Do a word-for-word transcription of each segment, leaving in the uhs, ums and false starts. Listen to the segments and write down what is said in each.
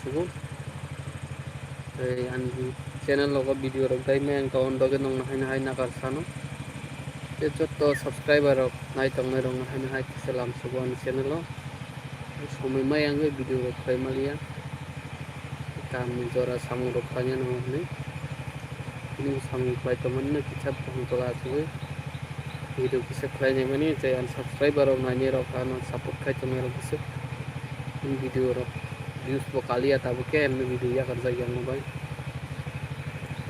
Sugo. Tei ani channel logo video rok dai maya wngkha, on bagwi nokno haino hai nakar sano. Tei joto subscriber rok nai tongnai rokno haino hai kisa lam sugo ani channel o. Somoi maya wngwi video rok khlai maliya. Kaam ni jora samung rok khlaina nango hinwi. Bini samung khlai tongmani no kisa buphang tola achugwi video kisa khlai naimani, tei ani subscriber rok nainai rok ano support khai tongnai rok kisa. Bini video rok views bo kaliya tabuk khe emni video yakarjak yang no bai.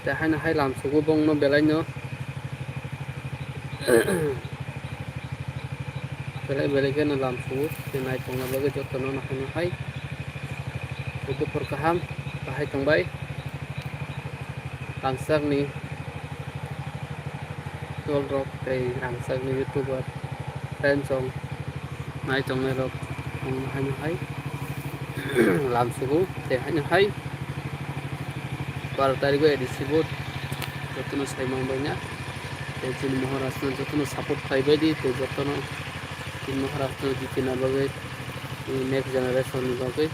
Tei haino hai lam sugo bongno belai no. Belai belai kheno lam sugo, tei nai tongna bagwi jotono no haino hai. Buphur kaham, bahai tongbai. Rangchakni dol rok tei rangchakni YouTuber, friends rok, nai tongnai rok, ang haino hai lam sugo, tei haino hai baro tarikgo A D C vote, jotono sai man baina. Tei chini Maharashtra jotono support khlai bai di, tei jotono chini Maharashtra jitina bagwi, tei next generation ni bagwi,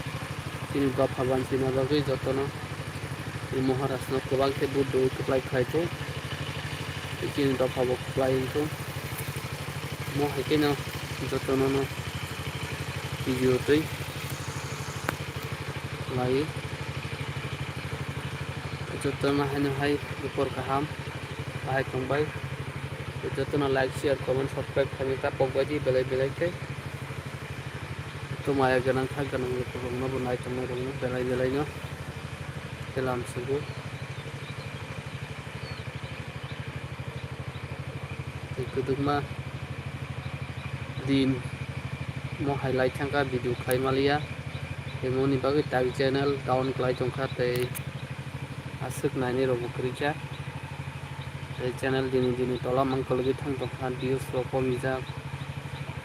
chini dopha banchina bagwi jotono tei Maharashtra kwbang khe vote rwi kwplai khlai thung. Tei chini dopha bo kwplai wng thung. Mo hai kheno jotono no video twi khlai. Jotono haino hai buphur kaham. Bahai tongbai. Jotono like, share, comment, subscribe khaina ta pokbai di belai belai khe. To maya gwnang kha gwnang lukurokno bo nai tongnai rokno belai belai no khe lam sugo. Tei kwdwkma din mo hai lai thangkha video khlai maliya. Tei moni bagwi tak channel down khlai tongkha tei aswk nainai rokbo kwrwikha. Tei channel dini dini tola mangkologwi thang tongkha, views rok komijak,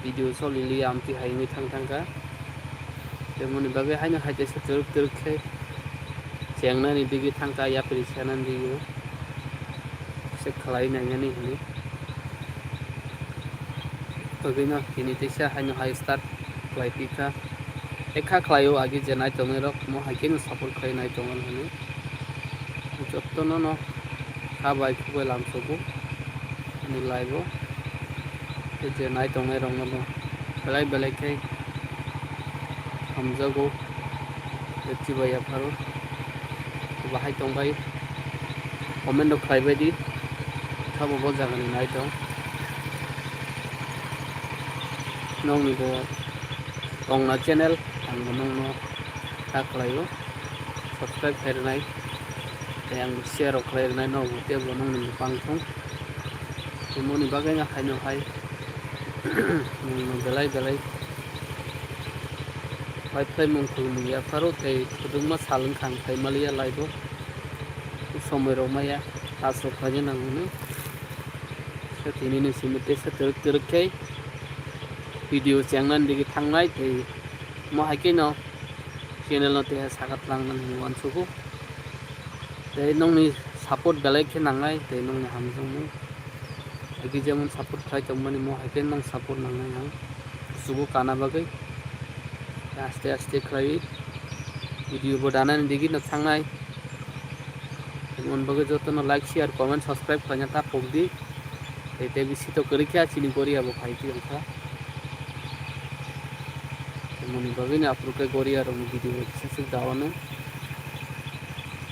video choliliya amtwi hai wngwi thang thangkha. Tei moni bagwi haino hai kaisa twrwk twrwk khe chengnani bigwi thangkha, yapri senani bigwi se khlai nainani hinwi. Togwino tini teisa haino hai start khlai phikha. Ekha khlaio agi je nai tongnai rok mo hai kheno support khlai nai tongo hinwi. Jotono no kha bai khuk bai lam sugo ani live o. Tei je nai tongnai rok no bo belai belai khe hamjago. Tei chibai yapharo bahai tongbai comment rok khlai bai di. Kha bo bo jaga ni nai tong. Nokni bo tongna channel ang bo nokno kha khlaio, subscribe khai rwnai tei ang share rok khlai rwnai, nokbo tei bo nokni bwpang thung. Tei moni bagwi no haino hai nwng belai belai pai phlai mung khulumung yapharo tei kwdwkma sal wngkha ang phai maliya live o. Somoi rok maya, tas rok khlaina nango hwnwi. Tei tini ni simi teisa twrwk twrwk khe video chengnani digi thangnai tei mo hai kheno channel no teisa sakat langnani hinwi uansugo. Tei nokni support belai khe nangnai tei nokni hamjakmung. Agi jemon support khlai tongmani mo hai khe nang support nangnai ang. Kuchugo kana bagwi aste aste khlaiwi video bo danani digi no thangnai. Tei mon bagwi jotono like, share, comment, subscribe khlaina ta pokdi. Tei tei bisi to kwrwi kha chini Goria bo phai twi wngkha. Tei moni bagwi no aphuru khe Goria rokni video bo kisa swk dawano.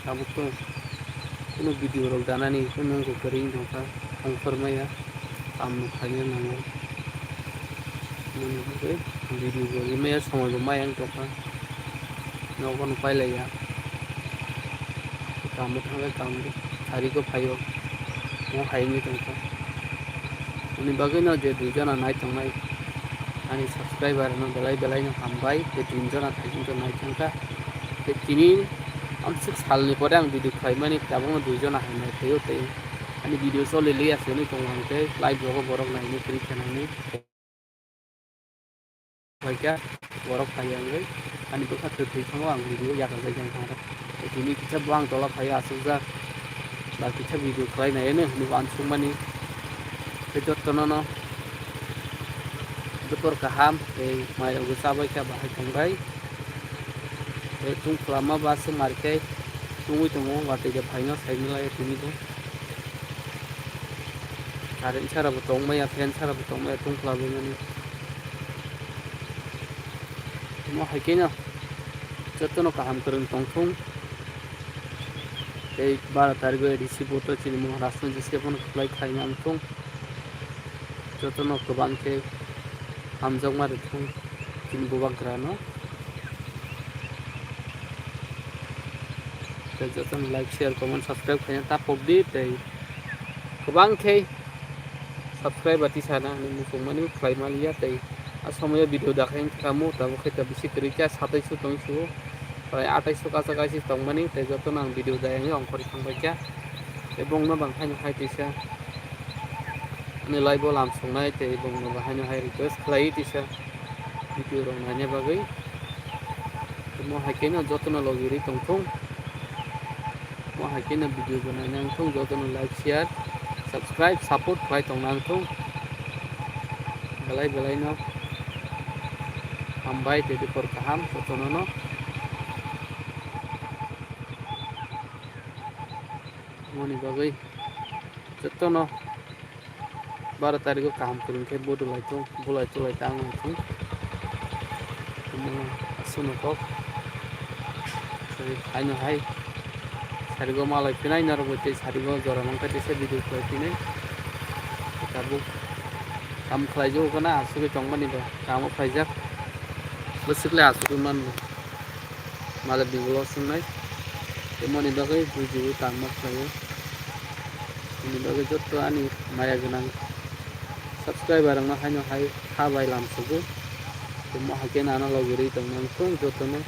Tabuk to kunu video rok danani kunu wngkha kwrwi wngkha, ongkhor maya, kaam no khaina nango. Moni bagwi video bo rimaya, somoi bo maya wng tongkha, nogo no pailaiya, kaam bo thangkha, kaam bo sari khe phaio, mo hai wngwi tongkha. Moni bagwi no je dui jona nai tongnai ani subscriber no belai belai no hambai, je tin jona thaiching to nai thangkha. Tei tini amswk salni pore ang video khlaimani, tabukno dui jona hai nai phaio tei ani video choli liya se wngwi tongo, hwnkhe live rogo borok naini kwrwi khe nangni. Khlaikha borok phaiya wngwi ani bwkha kwthwi thango, ang video yakajak yang thango. Tei tini kisa bo ang tola phaiya achukjak, ba kisa video khlai nai hwnwi bo uansukmani. Tei jotono no buphur kaham tei mai rokbo chabai kha, bahai tongbai. Tei tungphla ma ba se markhe tungwi tongo, watwi de phaino saimilai tini bo. Current sara bo tongmaya, fan sara bo tongmaya, tungphla bai mani. Omo hai khe no jotono kaham kwrwng tongthung. Tei bara tarigo A D C vote o chini Maharashtra ni jese phano kwplai khlaina wngthung. Jotono kwbang khe hamjakma rwthung chini bubagrano. Tei jotono like, share, comment, subscribe khaina ta pokdi tei kwbang khe subscribe ati sana hinwi muchungmani khlai maliya tei a somoyo video dakhai wngkha kamo tabuk khe ta bisi kwrwi khe satais o tong suo. Prai atais o kacha kaisa tongmani tei jotono ang video dayangwi ongkhorwi thangbaikha. Tei bongno bang haino hai tisa ani live o lam songnai tei bongno bang haino hai request khlai tisa video rok naina bagwi. Omo hai kheno jotono logi rwi tongthung. Omo hai kheno video bo naina wngthung, jotono like, share, subscribe, support khlai tongna wngthung. Belai belai no hambai tei bukhor kaham jotono no. Moni bagwi jotono baro tarigo kaham kwrwng khe vote lai thung, bulai tulai ta wng thung. Omo aswkno kok tei haino hai sarigo malai phinai norok bai tei sarigo jora mankha teisa video khlai phinai. Tabuk kam khlai jago khna aswk tongmani ba kamo khlaijak bwswk le aswk manbo. Malik ni vlog swngnai. Tei moni bagwi bujiwi tangma khlaio. Moni bagwi joto ani maya gwnang subscriber rokno haino hai ha bai lam sugo. Tei mo hai khe nano logi rwi tongmani thung jotono.